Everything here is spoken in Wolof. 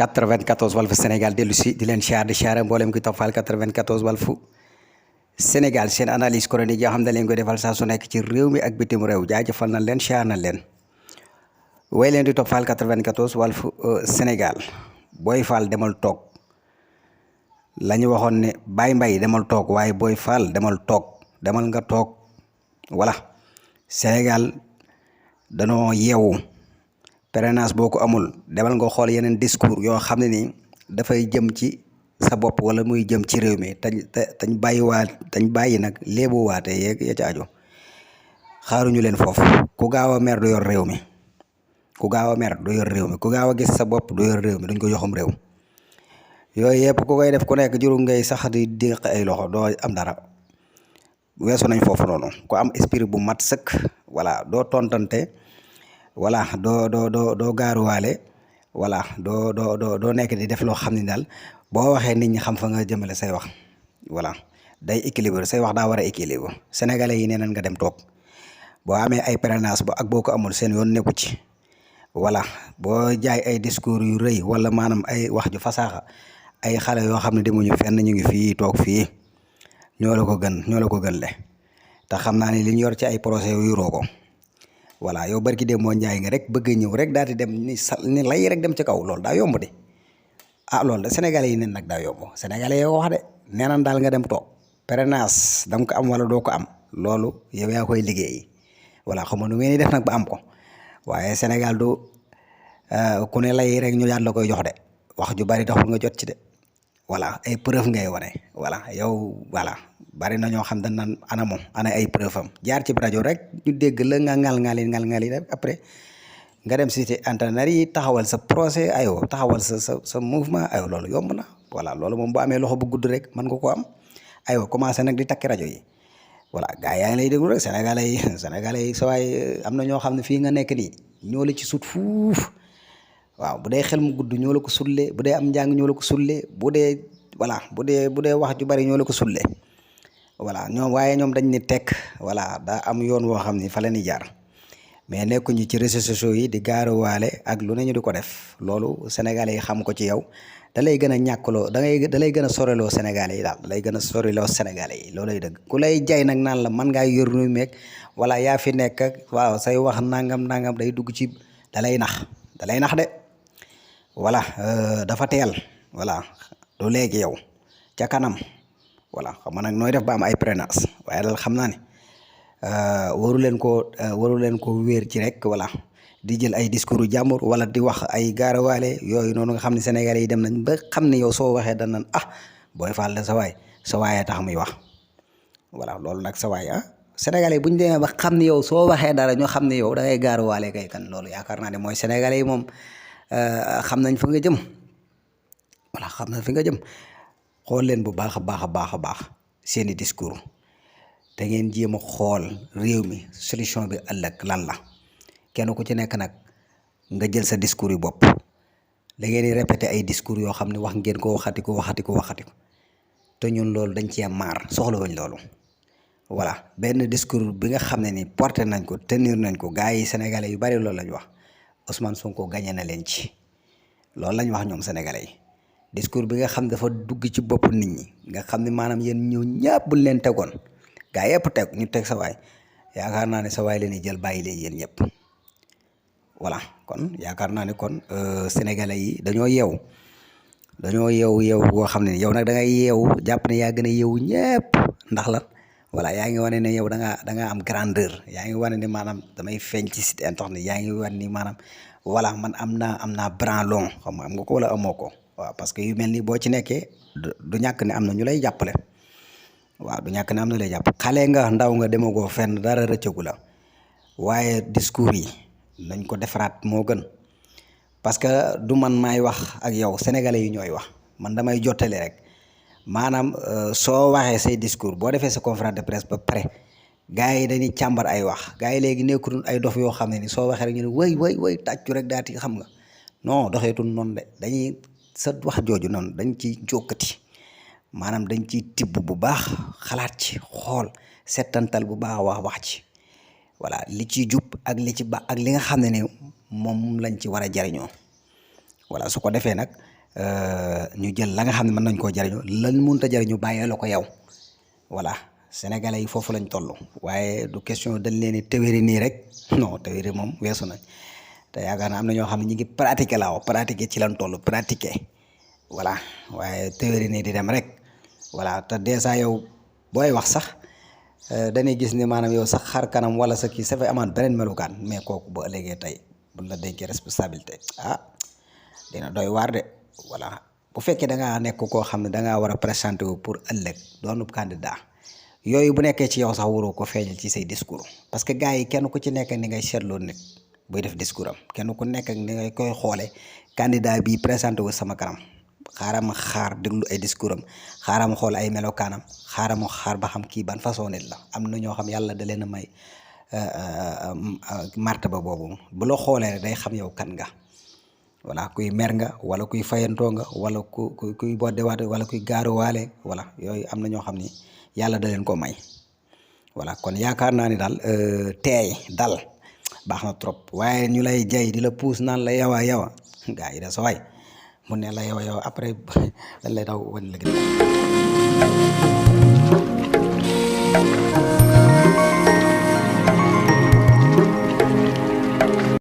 94 Walf Sénégal dellu si di leen siyaar di siyaare mboolem ki toppal 94 Walf Sénégal seen analyse chronique yoo xam ne leen koy defal saa su nekk ci réew mi ak bitim réew jaajëfal nañ leen siyaar nañ leen way leen di toppal 94 Walf Sénégal Boy Fall demal toog la ñu waxoon ne Baye Mbaye demal toog waaye Boy Fall demal toog demal nga toog voilà Sénégal danoo yeewu parrainage boo ko amul demal nga xool yeneen discours yoo xam ne nii dafay jëm ci sa bopp wala muy jëm ci réew mi tañ bàyyi nag léebu waate yeeg ya ca aju xaaruñu leen foofu ku gaaw a mer du yor réew mi ku gaaw a mer du yor réew mi ku gaaw a gis sa bopp du yor réew mi duñ ko joxum réew yooyu yëpp ku koy def ku nekk juru ngay sax di dénq ay loxo doo am dara weesu nañ foofu noonu ku am esprit bu mat sëkk voilà doo tontante voilà doo gaaruwaale voilà doo nekk di def loo xam ne daal boo waxee nit ñi xam fa nga jëmale say wax voilà day équilibre say wax daa war a équilibre sénégalais yi nee nañ nga dem toog boo amee ay parrainage ba ak boo ko amul seen yoon nekku ci voilà boo jaay ay discours yu rëy wala maanaam ay wax ju fasaaxa ay xale yoo xam ne demuñu fenn ñu ngi fii toog fii ñoo la ko gën le te xam naa ne li ñu yor ci ay projet yu yoroo ko voilà yow barki dem moo njaay nga rek bëgg ñëw rek daal di dem ni lay rek dem ci kaw loolu daa yomb de loolu de sénégalais yi nen nag daa yomb sénégalais yoo wax de nee nan daal nga dem toog parrainage danga ko am wala doo ko am loolu yow yaa koy liggéey voilà xam nga nu ngeen di def nag ba am ko waaye Sénégal du ku ne lay rek ñu daal la koy jox de wax ju bari taxul nga jot ci de voilà ay preuve ngay wane voilà yow voilà bari na ñoo xam dañ naan ana moom ana ay preuve am jaar ci rajo rek ñu dégg la nga ngal rek après nga dem cité entraîneur yi taxawal sa procès aywa taxawal sa mouvement aywa loolu yomb na voilà loolu moom bu amee loxo bu gudd rek mën nga ko am aywa commencé nag di takki rajo yi voilà gars yaa ngi lay déglu rek sénégalais yi sa waay am na ñoo xam ne fii nga nekk nii ñoo la ci sut fuuf waaw bu dee xel mu gudd ñoo la ko sulle bu dee am njàng ñoo la ko sulle bu dee voilà bu dee wax ju bari ñoo la ko sulle voilà ñoom dañ ni tekk voilà daa am yoon woo xam ni fa la ñuy jaar mais nekkuñu ci réseaux sociaux yi di gaaruwaale ak lu ne ñu di ko def loolu sénégalais yi xam ko ci yow da lay gën a ñàkkloo da lay gën a soriloo sénégalais yi daal da lay gën a soriloo sénégalais yi loolay dëgg ku lay jay nag naan la man ngaa yor nu meeg wala yaa fi nekk ak waaw say wax nangam day dugg ci da lay nax de voilà dafa teel voilà du léegi yow ca kanam voilà xam nga nag nooy def ba am ay parrainage waaye daal xam naa ne waru leen ko wéer ci rek voilà di jël ay discours jàmbur wala di wax ay gaarawaale yooyu noonu nga xam ne sénégalais yi dem nañ ba xam ne yow soo waxee dañ naan Boy Fall de sa waay tax muy wax voilà loolu nag sa waay sénégalais bu ñu demee ba xam ne yow soo waxee dara ñoo xam ne yow da ngay gaarawaale kay kan loolu yaakaar naa ne mooy sénégalais yi moom xam nañ fa nga jëm voilà xam nañ fi nga jëm xool leen bu baax a baax seeni discours te ngeen jéem a xool réew mi solution bi ëllëg lan la kenn ku ci nekk nag nga jël sa discours yu bopp da ngeen di répété ay discours yoo xam ne wax ngeen ko waxati ko te ñun loolu dañ cee maar soxlawuñ loolu voilà benn discours bi nga xam ne ni porté nañ ko tenir nañ ko gars yi sénégalais yu bari loolu lañ wax Ousmane Sonko gagné na leen ci loolu lañ wax ñoom sénégalais yi discours bi nga xam dafa dugg ci bopp nit ñi nga xam ne maanaam yéen ñëw ñàpp buñ leen tegoon gaa yëpp teg ñu teg sa waay yaakaar naa ne sa waay leen jël bàyyi leen yéen ñëpp voilà kon yaakaar naa ne kon sénégalais yi dañoo yeewu boo xam ne yow nag da ngay yeewu jàpp ne yaa gën a yeewu ñëpp ndax la voilà yaa ngi wane ne yow da nga am grandeur yaa ngi wane ne maanaam damay feeñ ci site internet yaa ngi wane ni maanaam voilà man am naa bras long xam nga am nga ko wala amoo ko waaw parce que yu mel ni boo ci nekkee du ñàkk ne am na ñu lay jàppale waaw du ñàkk ne am na lay jàpp xale nga ndaw nga demagoo fenn dara rëccagu la waaye discours yi nañ ko defaraat moo gën parce que du man maay wax ak yow sénégalais yi ñooy wax man damay jottali rek maanaam soo waxee say discours boo defee sa conférence de presse ba pare gars yi dañuy càmbar ay wax gars yi léegi nekkul ay dof yoo xam ne ni soo waxee rek ñu ne way tàccu rek daati xam nga non doxeetul noonu de dañuy sa wax jooju noonu dañ ciy jokkati maanaam dañ ciy tibb bu baax xalaat ci xool settantal bu baax wax ci voilà li ci jub ak li ci baax ak li nga xam ne ne moom lañ ci war a jariñoo voilà su ko defee nag ñu jël la nga xam ne mën nañ koo jariñu lan mënut a jariñu bàyyee la ko yow. voilà sénégalais yi foofu lañ toll waaye du question dañ leen di théorie nii rek non théorie moom weesu nañ te yaakaar naa am na ñoo xam ne ñu ngi pratiquer laa wax pratiquer ci lañ toll pratiquer voilà waaye théorie nii di dem rek voilà te dèjà yow booy wax sax dañuy gis ni maanaam yow sax xar kanam wala sa kii sa fay amaat beneen melukaan mais kooku ba ëllëgee tey bu la dénkee responsabilité dina doy waar de voilà bu fekkee da ngaa nekk koo xam ne da ngaa war a présenté wu pour ëllëg doonu candidat yooyu bu nekkee ci yow sax waroo ko feeñal ci say discours parce que gars yi kenn ku ci nekk ni ngay seetloo nit buy def discours am kenn ku nekk ak ni ngay koy xoolee candidat bii présenté wu sama kanam xaaral ma xaar déglu ay discours am xaaral ma xool ay melokaanam xaaral ma xaar ba xam kii ban façon nit la am na ñoo xam yàlla da leen a may martaba boobu bu la xoolee rek day xam yow kan nga. voilà kuy mer nga wala kuy fayantoo nga wala kuy boddewaate wala kuy gaaruwaale voilà yooyu am na ñoo xam ni yàlla da leen ko may voilà kon yaakaar naa ni daal teey dal baax na trop waaye ñu lay jay di la puus naan la yawa gaa yi da sa waay mu ne la yawa après dañ lay daw wan la